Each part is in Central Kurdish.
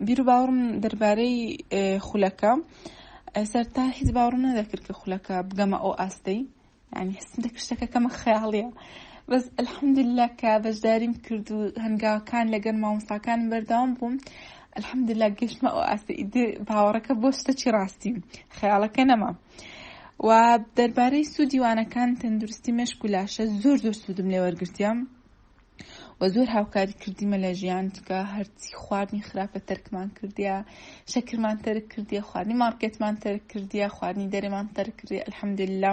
بیر و باوەڕم دەربارەی خولەکە، سەرتا هیچ باوەڕم نەدەکرد کە خولەکە بگەمە ئەو ئاستەی، یعنی هەستم دەکرد شتەکە کەمە خەیاڵیە، بەس الحمدلله کە بەشداریم کرد و هەنگاوەکان لەگەڵ مامۆستاکانم بەردەوام بووم، الحمدلله گەشتمە ئەو ئاستەی، ئیتر باوەڕەکە بۆ شتەکی ڕاستی، خەیاڵەکە نەما. و دەربارەی سوودی وانەکان تەندروستی مێشک و لاشە زۆر زۆر سوودم لێ وەرگرتیە و زۆر هاوکاری کردیمە لە ژیان، چونکە هەرچی خواردنی خراپە تەرکمان کردیە، شەکرمان تەرک کردیە، خواردنی مارکێتمان تەرک کردیە، خواردنی دەرێمان تەرک کردیە. الحمدلله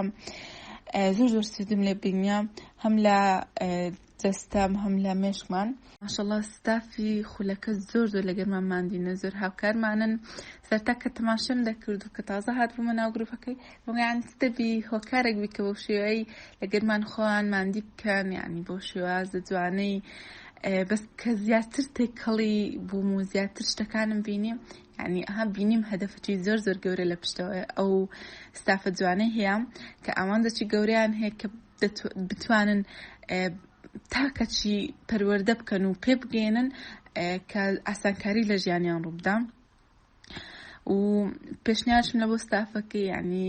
زۆر زۆر سوودم لێ بینیە، هەم لە جەستەم هەم لە مێشکمان. ماشەڵڵا ستافی خولەکە زۆر زۆر لەگەرمان ماندینە، زۆر هاوکارمانن. سەرتا کە تەماشەم دەکرد و کە تازە هاتبوومە ناو گروپەکەی، یان چ دەبی هۆکارێک بی کە بەو شێوەی لەگەرمان خۆیان ماندی بکەن، یعنی بەو شێوازە جوانەی، بەس کە زیاتر تێکەڵی بووم و زیاتر شتەکانم بینی، یعنی ئەها بینیم هەدەفەکی زۆر زۆر گەورە لە پشتەوە ئەو ستافە جوانەی هەیە کە ئامانجێکی گەورەیان هەیە کە بتوانن تاکەچی پەروەردە بکەن و پێ بگەێنن کە ئاسانکاری لە ژیانیان ڕووبدا. و پێشنیارشم لە بۆ ستافەکەی، یعنی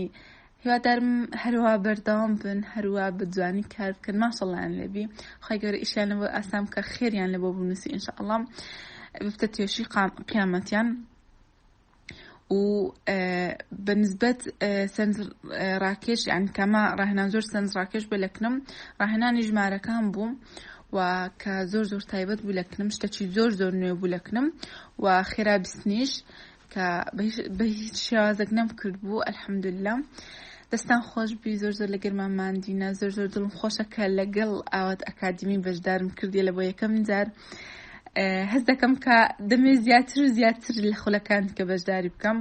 هیوادارم هەروە بەردەوام بن، هەروە بە جوانی کار بکەن، ماشەڵڵایان لێبی، خوای گەورە ئیشیان لەبۆ ئاسان بکە، خێریان لەبۆ بنووسی ئینشاءڵڵا ببتە توێشی قیامەتیان. و بە نسبەت سەرنج ڕاکێش، یعنی کەمە ڕاهێنان زۆر سەرنج ڕاکێش بە لەکنم ڕاهێنانی ژمارەکان بوو و کە زۆر زۆر تایبەت بوو لەکنم، شتەکی زۆر زۆر نوێ بوو لەکنم و خێرا بیستنیش کە بە هیچ شێوازێک نەم کرد بوو. الحمدلله دەستان خۆش بی، زۆر زۆر لە گەرمان ماندینە، زۆر زۆر دڵم خۆشە کە لەگەڵ ئاوات ئەکادیمی بەشدارم کردیە لە بۆ یەکەم جار. هەست دەکەم کە دەمێ زیاتر و زیاتر لە خولەکان کە بەشداری بکەم.